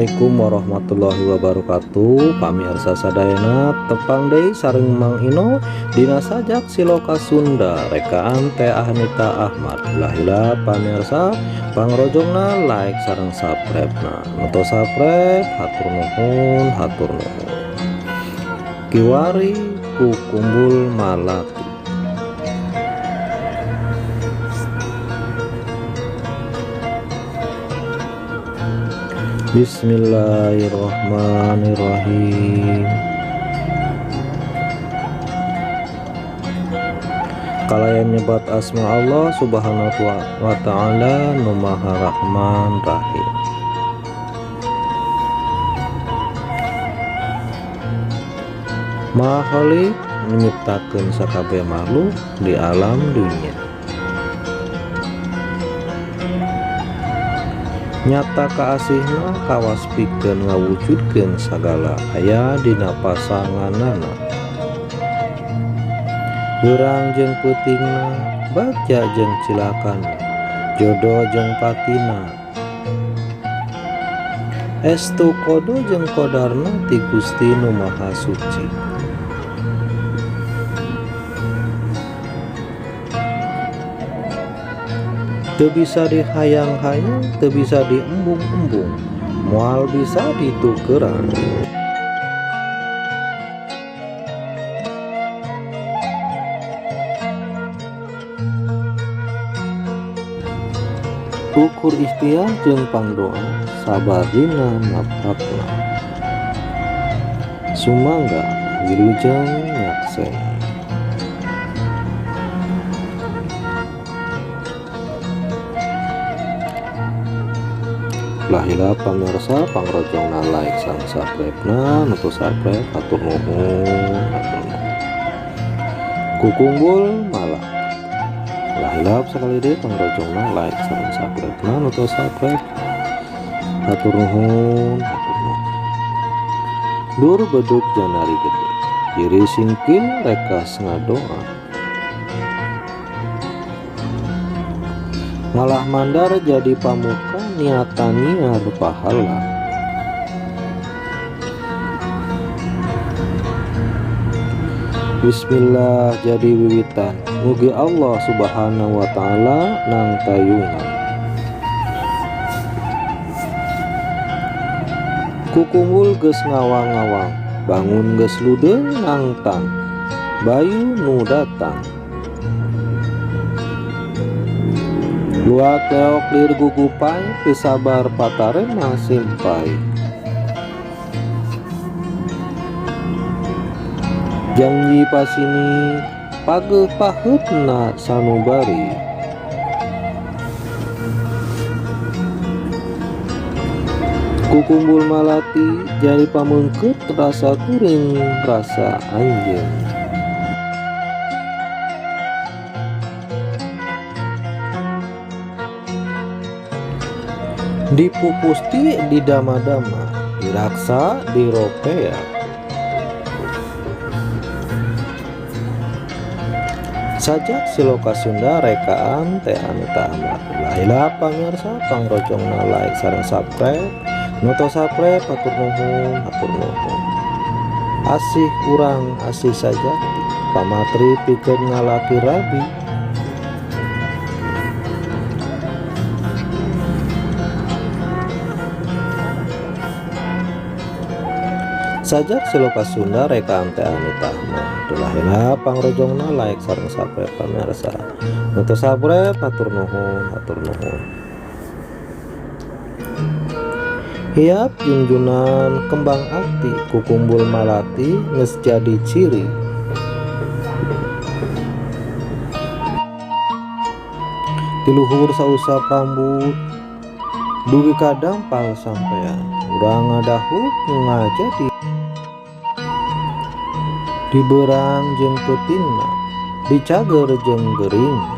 Assalamualaikum warahmatullahi wabarakatuh. Pamirsa sadayana, tepang deui sareng Mang Ino dina Sajak Siloka Sunda rekaan Teh Anita Ahmad. Ulah hilap pamirsa, pangrojongna like sareng subscribe na. Nu tos subscribe hatur nuhun, hatur nuhun. Kiwari kukumbul malati. Bismillahirrahmanirrahim. Kalayan nyebat asma Allah subhanahu wa ta'ala nu maha rahman rahim. Maha Khalik menyiptakeun sakabeh makhluk di alam dunia. Nyata kaasihna kawas pikeun ngawujudkeun sagala aya dina pasanganana. Beurang jeung peutingna, bagja jeung cilakana, jodoh jeung patina. Estu kodo jeung kodarna ti Gusti Nu Maha Suci. Teu bisa dihayang-hayang, teu bisa diembung-embung, moal bisa ditukeran. Ukur ikhtiar jeung pangdoa, sabar dina napakna. Sumangga wilujeng nyaksen. Ulah hilap pamirsa, pangrojongna like sareng subscribe na. Nu tos subscribe hatur nuhun, hatur nuhun. Kukumbul malah. Ulah hilap sakali deui pangrojongna like sareng subscribe na. Nu tos subscribe hatur nuhun, hatur nuhun. Dur bedug janari gede, diri singkin rekas ngadoa. Malah mandar jadi pamuka niatan nyiar pahala. Bismillah jadi wiwitan, mugi Allah subhanahu wa ta'ala nang tayungan. Kukumbul geus ngawang-ngawang, bangun geus ludeung nangtang, bayu nu datang. Luak leok lir gugupai, teu sabar patarema simpai. Janji pasini pageuh paheutna sanubari. Kukumbul malati jadi pameungkeut rasa kuring rasa anjeun. Dipupusti di dama-dama, diraksa di ropea. Sajak Siloka Sunda rekaan Teh Anita Ahmad. Ulah hilap pamirsa, pangrojongna like sareng subscribe. Nu tos subscribe hatur nuhun, hatur nuhun. Asih urang asih sajati, pamatri pikeun ngalaki rabi. Sajak Siloka Sunda rekaan Teh Anita Ahmad. Ulah hilap pangrojongna like sareng subscribe pamirsa. Nu tos subscribe hatur nuhun, hatur nuhun. Hiap junjunan kembang ati, kukumbul malati geus jadi ciri. Tiluhur sausap rambut, dugi ka dampal sampean. Urang ngadahut ngajadi. Diberang jeung peutingna, dicager jeung geuringna.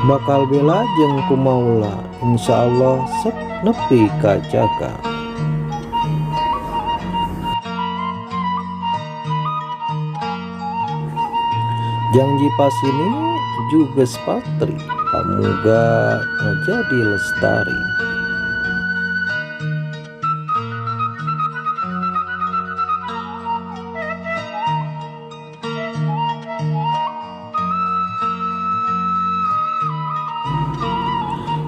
Bakal bela jeung kumaula, insyaallah sep nepi ka jaga. Janji pasini juges patri, pamuga ngajadi lestari.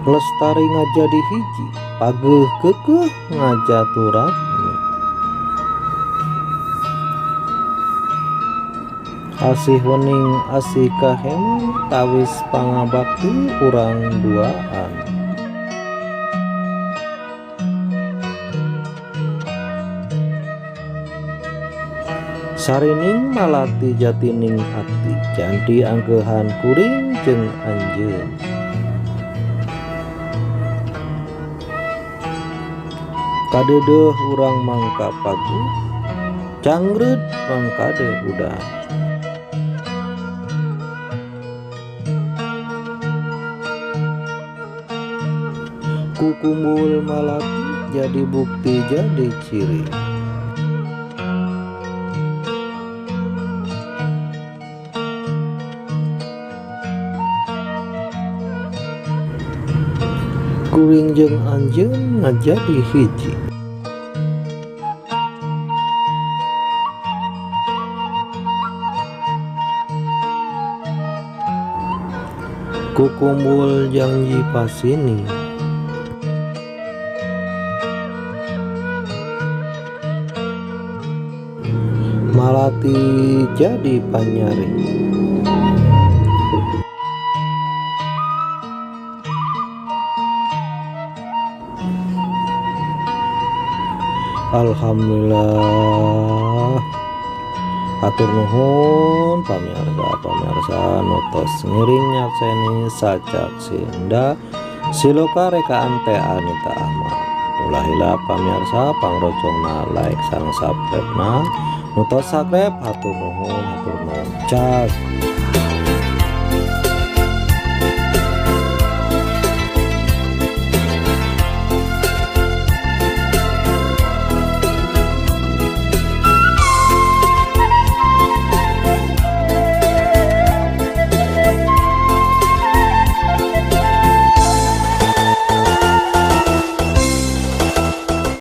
Lestari ngajadi hiji, pageuh keukeuh ngajaturatmi. Asih wening asih kaheman, tawis pangabakti urang duaan. Sarining malati jatining ati, janti angkeuhan kuring jeung anjeun. Kadeudeuh urang mangka paguh, cangreud mangkade udan. Kukumbul malati jadi bukti jadi ciri. Kuring jeung anjeun ngajadi hiji. Kukumbul janji pasini. Malati jadi panyari. Alhamdulillah, hatur nuhun pamirsa nu tos ngiring nyakseni sajak Sunda Siloka rekaan Teh Anita Ahmad. Ulah hilap pamirsa pangrojongna like sareng subscribe na. Nu tos subscribe hatur nuhun, hatur nuhun. Cag.